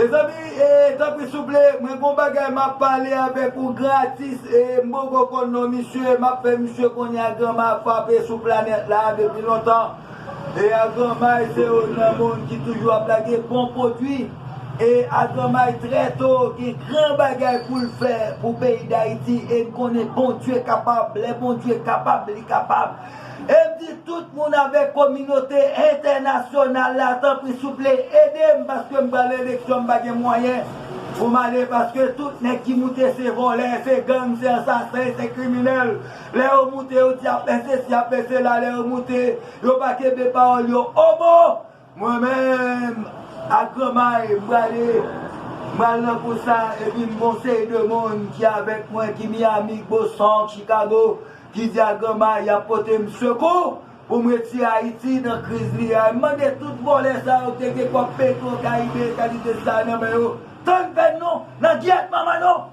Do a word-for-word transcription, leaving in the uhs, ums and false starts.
Mezanmi, e, tanpri souple, mwen gon bagay m ap pale avèk ou gratis, e, m poko konn non misye, m ap fè misye konnen Agranma ap frape sou planèt la depi lontan. E Agranma se youn nan moun ki toujou ap lage bon pwodui. E Agranma trè to gen gran bagay pou l fè pou peyi Dayiti, e n konnen Bondye kapab, lè Bondye kapab, li kapab. E m di tout moun avèk kominote entènasyonal la, tanpri souple, ede m, paske m pral eleksyon, m pa gen mwayen pou m ale, paske tout nèg ki moute se vòlè, se gang, se asasen, se kriminèl. Lè yo moute, yo di ap fè sesi, ap fè sela, lè yo moute, yo pa kenbe pawòl yo. Obo! Mwen menm, Agranma, m prale, m pral nan kou sa, epi m gon seri de moun ki avèk mwen, ki Miami, Boston, Chicago, ki di Agranma, y ap pote m sekou pou m retire Ayiti nan kriz li a. M mande tout vòlè sa yo ki te gen kòb Petro Caribe, kalite sa nan men yo, tann fè non, nan gyèt manman non!